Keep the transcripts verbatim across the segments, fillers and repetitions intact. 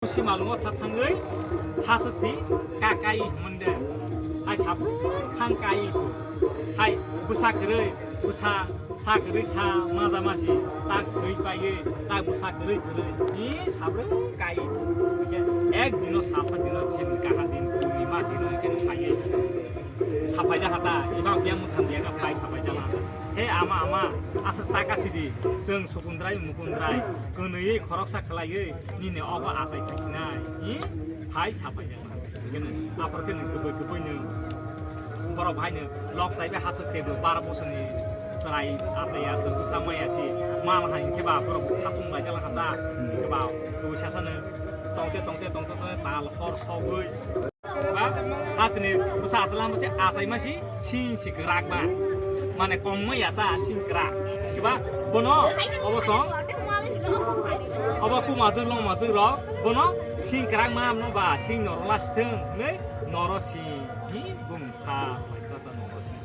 Simalungo tha thangwi hasukti ka kai hwnde. Hai sabu thang kai. Hai bwsa kwrwi, bwsa sa kwrwi sa maja masi ta kwrwi paiwi ta bwsa kwrwi kwrwi ni sabu kai. Ek dino sapa dino sen kaha din purnima dino ken paiwi. Sapaija hata, iba biya muthang biya ka phai sapaija la. He ama, ama, asa taka sidi, chwng sukundrai mukundrai, kwnwi khoroksa khlaiwi, nini ogo achai khaisinai, hi phai sapaija la. Kene, apor kene kubui kubui nung, borok hai nung, lok taibe hasuk tebo, bara bosoni chwrai achai asuk, bwsa mai asi, mal hai khe ba, borok khasung laija la hata, khe ba, kubui sasa nung, tongte, tongte, tongte, tongte, tal hor sogwi. Ba, hasteni bwsa aswlamo se achaima si sing si kwrak ba. Mane kongma ya ta sing kwrak. Kiba bono obo song, obo kumajwk longmajwk rok bono sing kwrak ma no ba sing norok la sithwng hinwi noro sing hi bung kha ta ta noro sing.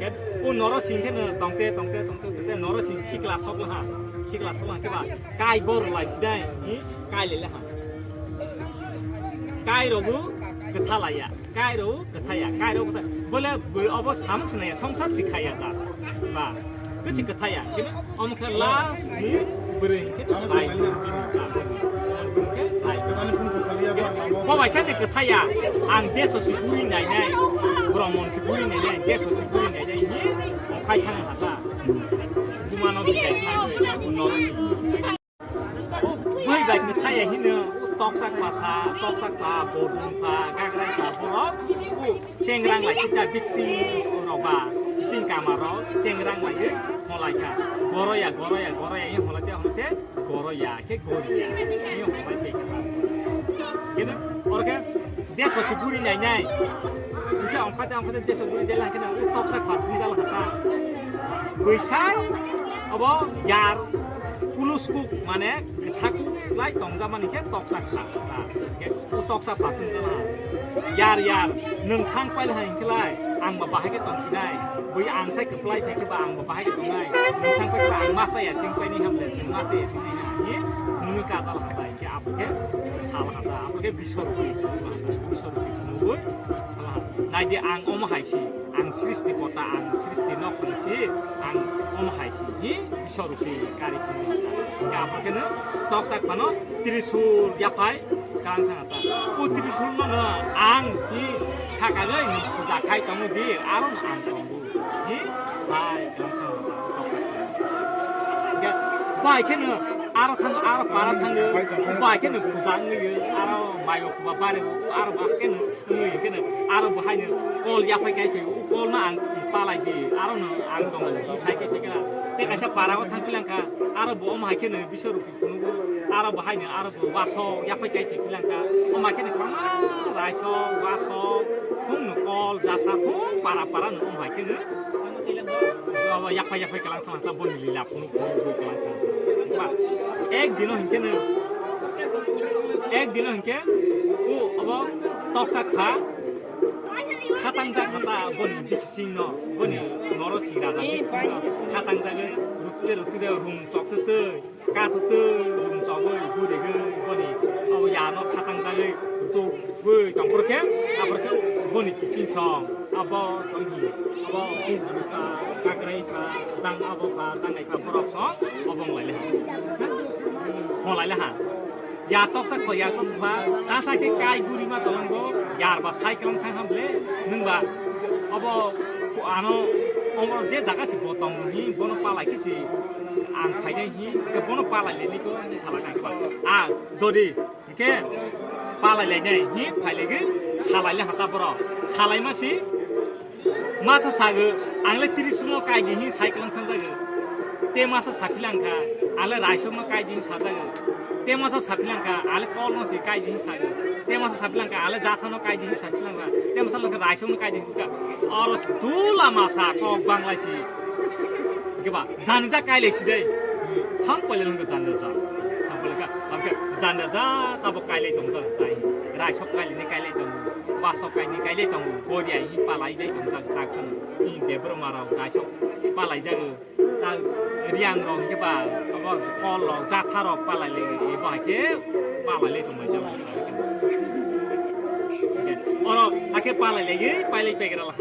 Get o noro sing khe no tongte tongte tongte tongte noro sing sikla sok ha. Sikla sok ha khe ba kai bor lai sidai hi kai le ha. Kai rogo kwtha laiya, kai rogo kwthaya, kai rogo kwthaya. Bole bwi obo samung sinaya songsar sikhaya ja. Ba, kwsi kwthaya. Kini omo khe last ni bwrwi khe bai. Bo bai sani kwthaya, ang deso si buri nai nai, bromon si buri nai nai, deso si buri nai nai, ni okhai thang hata. Bumano bitai thang, noro si. Bui bai kwthaya hino, toksak pha sa, toksak pha, bodum pha, gagrai pha, borok, chengrang lai kita biksing rok ba, bising kama rok, chengrang lai, holai kha, goroya, goroya, goroya, ye holai te, holai te, goroya, khe goriya, ye holai te kha. Kene, oro khe, deso si buri nai nai, hingke ongkhate, ongkhate deso buri jela khe, toksak pha sung jala kha ta. Buisai, abo yar, puluskuk, mane, Thaku lai tongjakmani khe toksa kha, kha, khe o toksa phasung jana. Yar, yar, nwng thang pail hai hwnkhe lai, ang ba bahai khe tongsinai. Bui ang sai kwplai phai khe ba ang ba bahai khe tongnai. Nwng thang pail khe ang ma chaya sing paini hamle, chwng ma chaya sing nai hwnwi, hwnwi kajal kha bai khe abo khe sal kha ta, abo khe bisor rwgwi, bisor rwgwi phunugwi, nai di ang omo hai si. Ang srishti kota, ang srishti nok tong si, ang omo hai si, hi, Isor rukhi kari phunuk ta. Hingke abo kheno tokchak phano Trishul yaphai kang thang ta. O Trishul no no ang hi thakagwi no puja khai tongo di, aro no ang tongo. Hi, sai kang thang ta, tokchak phano. Hingke bai kheno aro thang, aro para thang, bai kheno puja wngwi, aro mayo kuba bare, aro ba kheno Wngwi hwnkhe no aro bo haino kol yaphai kai phai, o kol no ang palai di, aro no ang tongo, sai khe thik kha. Tei kaisa para o thang philang kha, aro bo omo hai khe no bisor rok phunugo, aro bo haino aro bo wasok yaphai kai phai philang kha, omo hai khe no kwbangma raisok, wasok, thung no kol, jatha, thung para para no omo hai khe no. Abo yaphai yaphai kalang thang ta boni lila phunuk phunuk bo kalang thang. Ba, ek dino hinkhe no, ek dino hinkhe o abo toksa kha, khatang jak kha ta boni bikising no, boni noro sing raja bikising no khatang jagwi rutide rutide rung chok twi twi. Kathwtwi rung chogwi gurigwi boni abo yano khatang jagwi rutugwi tongphuru khe, aphuru khe boni kising song abo chongni abo kugru kha, kakrai kha, dang abo kha, dangai kha, borok song obo wng lai le ha. Hon lai le ha. Ya toksa kho, ya toksa kha, tasa khe kai guri ma tolong bo, yar ba sai kwlang thang ham le, nwng ba abo ano omo je jaga se bo tong ni bono palai khe se. Ang phainai hi, khe bono palai lainai kho, sala kha khe ba. A, dori, khe palai lainai hi, phai laigwi salai le hata borok. Salai ma si, masa sago, ang le tris mo kai di hi cycle thang jago. Te masa saphilang kha, ang le raisok ma kai di hi sajago. Te masa saphilang kha, ang le kol no si kai di hi sago. Te masa saphilang kha, ang le jatha no kai di hi saphilang kha. Te masa lang kha, raisok no kai di hi ka. Oro dula masa kok banglai si. Khe ba, jani ja kailai si dei. Thang pole nang jani ja. Thang pole ka, lam khe jani ja tabo kailai tong ja tai. Raisok kailai ni kailai tong. Basok kailai ni kailai tong. Gori ai hi palai dei tong ja tak tong. Ni debro mara raisok palai ja. Ta riang rok hwnkhe ba, abo kol rok, jatha rok palai lai, ebo hai khe palai lai tongmani jala. Oro hakhe palai lai, pailai paigra la.